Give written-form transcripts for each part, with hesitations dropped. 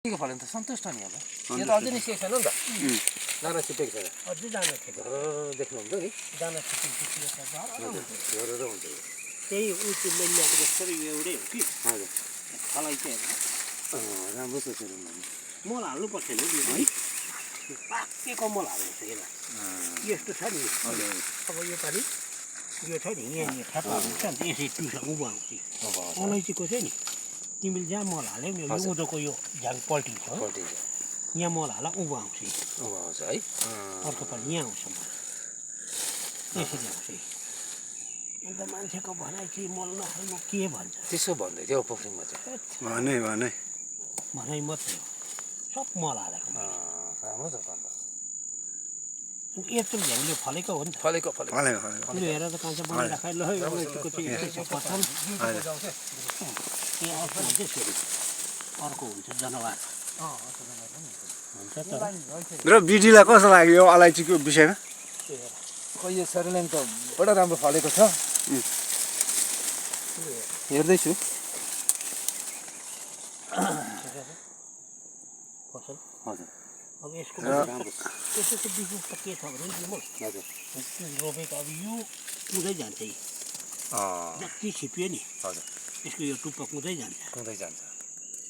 के फल्यो त सन्तुष्ट नि होला यो त अझै निस्केको छैन नि त दाना छिटेको छैन अझै दाना थियो देख्नुहुन्छ नि दाना छिटेको झरेर हुन्छ त्यही ऊ त्यो मैले ल्याएको जस्तो यो एउटै हो कि हजुर फलाइ चाहिँ राम्रो छ फेरि मल हाल्नु पर्छ नि है पाकेको मल हाल्नु छ यसलाई यस्तो छ नि अब यो पालि यो छ नि यहाँ ठ्याप हाल्नु छ नि यसै टुसा उँभो आउँछ अलैँचीको चाहिँ नि तिमीले जहाँ मल हाल्यौ नि यो उँधोको यो झ्याङ पल्टिन्छ यहाँ मल हाल उँभो आउँछ है अर्को पालि यहाँ आउँछ मल यसरी आउँछ अन्त मान्छेको भनाइ चाहिँ मल नखानु के भन्छ त्यसो भन्दै थियो पोखरीमा चाहिँ भनाइ मात्रै हो सब मल हालेको राम्रो छ यत्रो झ्याङले फलेको हो नि त फलेको हेर त कान्छ बनाइराख ल अलैँचीको चाहिँ यस्तै छ पत्थर यहाँ अर्को हुन्छ फेरि अर्को हुन्छ जनावर हुन्छ तर र बिटीलाई कस्तो लाग्यो यो अलैँचीको विषयमा यो शरीरलाई त बडा राम्रो फलेको छ हेर्दैछु फसल हजुर अब यसको त्यसको बिजनेस त के छ भने विमल हजुर रोपेको अब यो कुदै जान्छ जति छिप्यो नि हजुर यसको यो टुप्पा कुदै जान्छ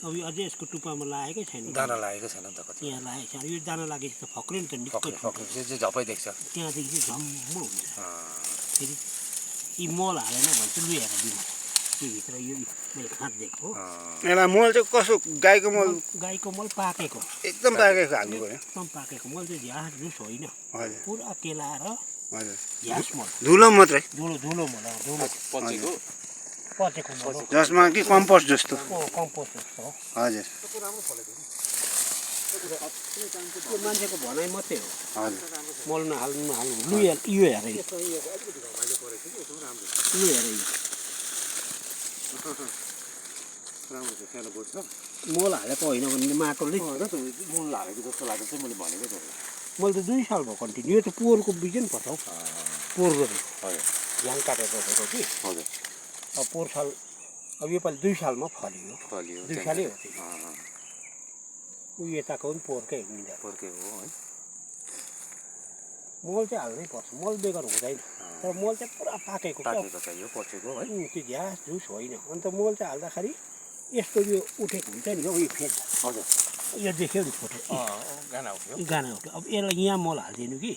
अब यो अझै यसको टुप्पामा लागेकै छैन दाना लागेको छैन त कति यहाँ लागेको छैन यो दाना लागेपछि त फक्रै नि त निकै चाहिँ झपै देख्छ त्यहाँदेखि चाहिँ झम्म हुन्छ फेरि यी मल हालेन भने चाहिँ लु हेर बिमल त्योभित्र यो मैले खाँट दिएको हो यसलाई मल चाहिँ कसो गाईको मल पाकेको एकदम पाकेको हाल्नु पर्यो एकदम पाकेको मल चाहिँ झ्यास जुस होइन हजुर पुरा केलाएर हजुर झ्यास मल धुलो मात्रै धुलो मल पचेको मल जसमा कि कम्पोस्ट जस्तो कम्पोस्ट जस्तो हो हजुर त्यो मान्छेको भनाइ मात्रै हो हजुर मल नहाल्नु लु यो हेर लु हेर मल हालेको होइन भने माटोले मल हालेको जस्तो लाग्छ चाहिँ मैले भनेको थिएँ मैले त 2 साल भयो कन्टिन्यू यो त पोहोरको बिजन पर्छ हौ पोहोर गरेको हजुर झ्याङ काटेर रोपेको कि हजुर अब पोहोर साल अब योपालि 2 सालमा फल्यो 2 सालै हो त्यो ऊ यताको पनि पोहोरकै मिलेर पोहोरकै हो है मल चाहिँ हाल्नै पर्छ मल बेगर हुँदैन तर मल चाहिँ पुरा पाकेको चाहियो पचेको है त्यो झ्यास जुस होइन अन्त मल चाहिँ हाल्दाखेरि यस्तो यो उठेको हुन्छ नि यो फेद हजुर यो देख्यो नि फोटो गाना उठ्यो अब यसलाई यहाँ मल हालिदिनु कि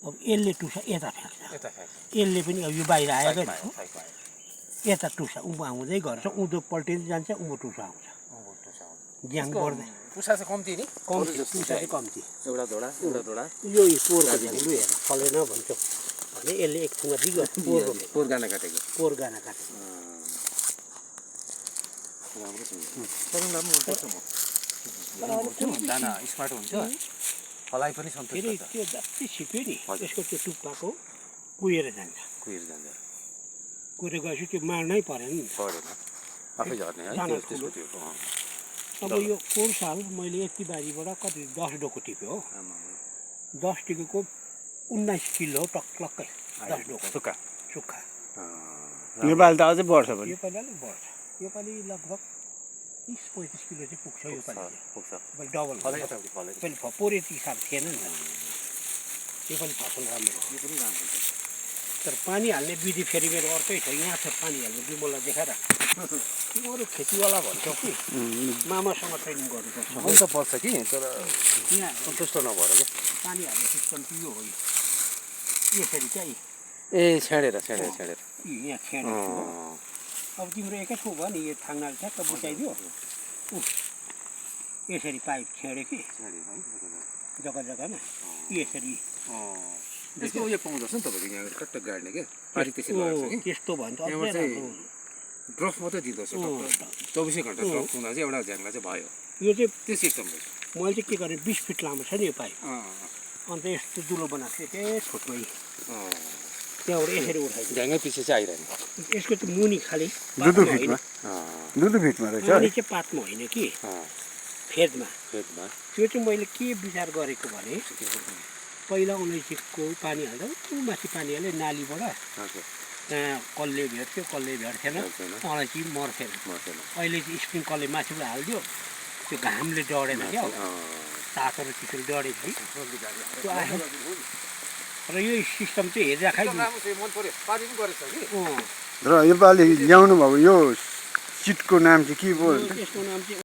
अब यसले टुसा यता फ्याँक्छ यसले पनि अब यो बाहिर आएकै हो यता टुसा उँभो आउँदै गर्छ उँधो पल्टिँदै जान्छ उँभो टुसा आउँछ ज्याङ बढ्दै टुसा चाहिँ कम्ती नि टुसा चाहिँ कम्ती एउटा धोडा यो पोहोरको झ्याङ लु हेर फलेन भन्छ भने यसले एक थुङ्गा दिगो पोहोर गाना काटेको पोहोर गाना काटेको राम्रो छ मनपर्छ म दाना स्मार्ट हुन्छ फलाइ पनि सन्तुष्ट फेरि त्यो जति छिप्यो नि यसको त्यो टुप्पाको कुहिएर जान्छ कुहिएर गएपछि त्यो मार्नै परेन नि आफै झर्ने है अब यो पोहोर साल मैले यति बारीबाट कति 10 डोको टिप्यो हो 10 टिपेको 19 किलो टक्लक्कै 10 डोको सुक्खा नेपाल त अझै बढ्छ भने योपालि अलिक बढ्छ योपालि लगभग 30-35 किलो चाहिँ पुग्छ योपालि डबल पहिले पोहोर यति हिसाब थिएन नि योपालि फसल राम्रो यो पनि राम्रो तर पानी हाल्ने विधि फेरि मेरो अर्कै छ यहाँ छ पानी हाल्ने बिमललाई देखाएर अरू खेतीवाला भन्छौ कि मामासँग ट्रेनिङ गर्नुपर्छ हुन त पर्छ कि तर यहाँ सन्तुष्ट नभएर क्या पानी हाल्ने सिस्टम चाहिँ यो हो यसरी चाहिँ ए छेडेर यहाँ छेडेर अब तिम्रो एकै ठाउँ भयो नि यो थाङ्नाले ठ्याक्क बुझाइदियो यसरी पाइप छेड्यो कि जग्गा जग्गामा यसरी त्यसको उयो पाउँदो रहेछ नि तपाईँको यहाँ कट्ट गाड्ने क्या पारी त्यसरी लाग्छ कि त्यस्तो भयो भने त्यहाँबाट चाहिँ ड्रप मात्रै दिँदो रहेछ 24 घन्टा ड्रप हुँदा चाहिँ एउटा झ्याङलाई चाहिँ भयो यो चाहिँ त्यो सिस्टम रहेछ मैले चाहिँ के गरेँ 20 फिट लामो छ नि यो पाइप अन्त यस्तो दुलो बनाएको थिएँ त्यही फुटमै त्यहाँबाट यसरी उठाइदियो झ्याङै पछि चाहिँ आइरहने यसको त मुनि खालि 2 फिटमा रहेछ मुनि चाहिँ पातमा होइन कि फेदमा त्यो चाहिँ मैले के विचार गरेको भने पहिला अलैँचीको पानी हाल्दा माथि पानी हाल्यो नालीबाट कसले भेट्थ्यो कसले भेट्थेन अलैँची मर्थेन अहिले चाहिँ स्प्रिङ्कलरले माथिबाट हालिदियो त्यो घामले डढेन क्या तातो र चिसोले डढेपछि त्यो आयो र यो सिस्टम चाहिँ हेरेर खाइ र योपालि ल्याउनु भएको यो सिटको नाम चाहिँ के पो यसको नाम चाहिँ